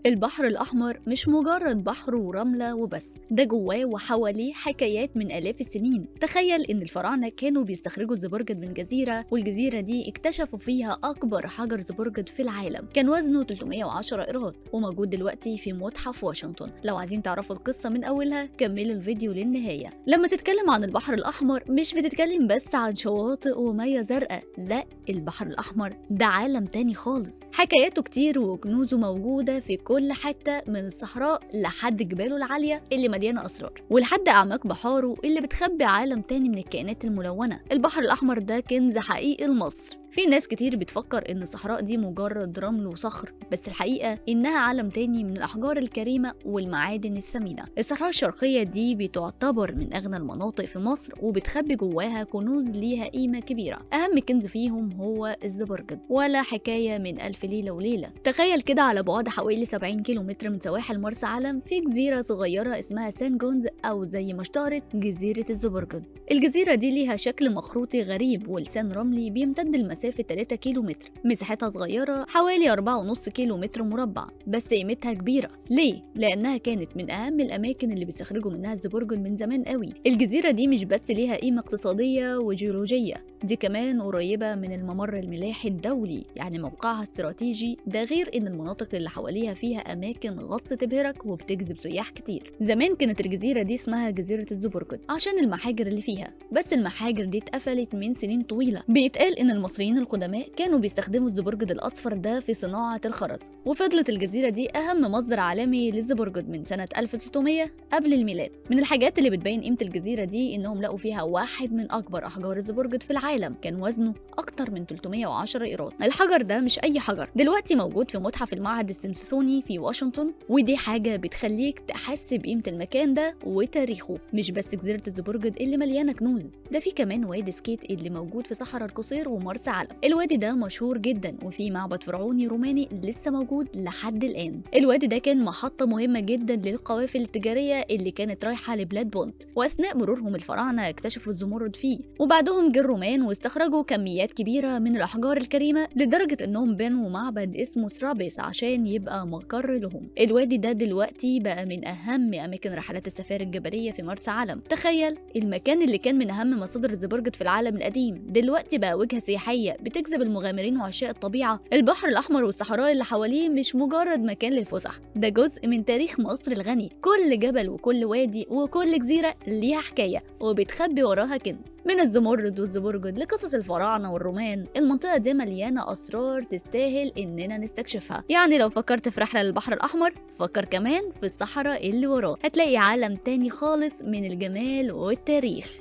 البحر الأحمر مش مجرد بحر ورملة وبس، ده جواه وحواليه حكايات من آلاف السنين. تخيل إن الفراعنة كانوا بيستخرجوا الزبرجد من جزيرة، والجزيرة دي اكتشفوا فيها أكبر حجر زبرجد في العالم، كان وزنه 310 قيراط وموجود دلوقتي في متحف واشنطن. لو عايزين تعرفوا القصة من أولها كملوا الفيديو للنهاية. لما تتكلم عن البحر الأحمر مش بتتكلم بس عن شواطئ ومية زرقاء، لا، البحر الأحمر ده عالم تاني خالص، حكاياته كتير وكنوزه موجودة في كل حتة، من الصحراء لحد جباله العالية اللي مليانة أسرار، ولحد أعماق بحاره اللي بتخبي عالم تاني من الكائنات الملونة. البحر الأحمر ده كنز حقيقي لمصر. في ناس كتير بتفكر إن الصحراء دي مجرد رمل وصخر، بس الحقيقة إنها عالم تاني من الأحجار الكريمة والمعادن الثمينة. الصحراء الشرقية دي بتعتبر من أغنى المناطق في مصر، وبتخبي جواها كنوز ليها قيمة كبيرة. أهم كنز فيهم هو الزبرجد، ولا حكاية من ألف ليلة وليلة. تخيل كده على بعد حوالي 70 كيلومتر من سواحل مرسى علم في جزيرة صغيرة اسمها سان جونز، أو زي ما اشتهرت جزيرة الزبرجد. الجزيرة دي ليها شكل مخروطي غريب ولسان رملي بيمتد لمسافة 3 كيلومتر، مساحتها صغيرة حوالي 4.5 كيلومتر مربع، بس قيمتها كبيرة. ليه؟ لأنها كانت من أهم الأماكن اللي بيستخرجوا منها الزبرجد من زمان قوي. الجزيرة دي مش بس ليها قيمة اقتصادية وجيولوجية، دي كمان قريبة من الممر الملاحي الدولي، يعني موقعها استراتيجي. ده غير إن المناطق اللي حواليها فيها أماكن غطس تبهرك وبتجذب سياح كتير. زمان كانت الجزيرة دي اسمها جزيرة الزبرجد عشان المحاجر اللي فيها، بس المحاجر دي اتقفلت من سنين طويلة. بيتقال إن المصريين القدماء كانوا بيستخدموا الزبرجد الأصفر ده في صناعة الخرز، وفضلت الجزيرة دي أهم مصدر عالمي للزبرجد من سنة 1300 قبل الميلاد. من الحاجات اللي بتبين قيمة الجزيرة دي إنهم لقوا فيها واحد من أكبر أحجار الزبرجد في العالم، كان وزنه أكتر من 310 قيراط. الحجر ده مش أي حجر، دلوقتي موجود في متحف المعهد السميثسوني في واشنطن، ودي حاجة بتخليك تحس بقيمة المكان ده وتاريخه. مش بس جزيرة الزبرجد اللي مليانة كنوز، ده في كمان وادي سكيت اللي موجود في صحراء القصير ومرسى علم. الوادي ده مشهور جدا وفيه معبد فرعوني روماني لسه موجود لحد الآن. الوادي ده كان محطة مهمة جدا للقوافل التجارية اللي كانت رايحة لبلاد بونت، وأثناء مرورهم الفراعنة اكتشفوا الزمرد فيه، وبعدهم جه الرومان واستخرجوا كميات كبيرة من الأحجار الكريمة لدرجة إنهم بنوا معبد اسمه سرابيس عشان يبقى مقر لهم. الوادي ده دلوقتي بقى من أهم أماكن رحلات السفاري الجبلية في مرسى علم. تخيل المكان اللي كان من أهم مصادر الزبرجد في العالم القديم دلوقتي بقى وجهة سياحية بتجذب المغامرين وعشاق الطبيعة. البحر الأحمر والصحراء اللي حواليه مش مجرد مكان للفسح، ده جزء من تاريخ مصر الغني. كل جبل وكل وادي وكل جزيرة ليها حكاية وبتخبي وراها كنز، من الزمرد والزبرجد لقصص الفراعنة والرومان. المنطقة دي مليانة أسرار تستاهل إننا نستكشفها. يعني لو فكرت في رحلة للبحر الأحمر فكر كمان في الصحراء اللي وراه، هتلاقي عالم تاني خالص من الجمال والتاريخ.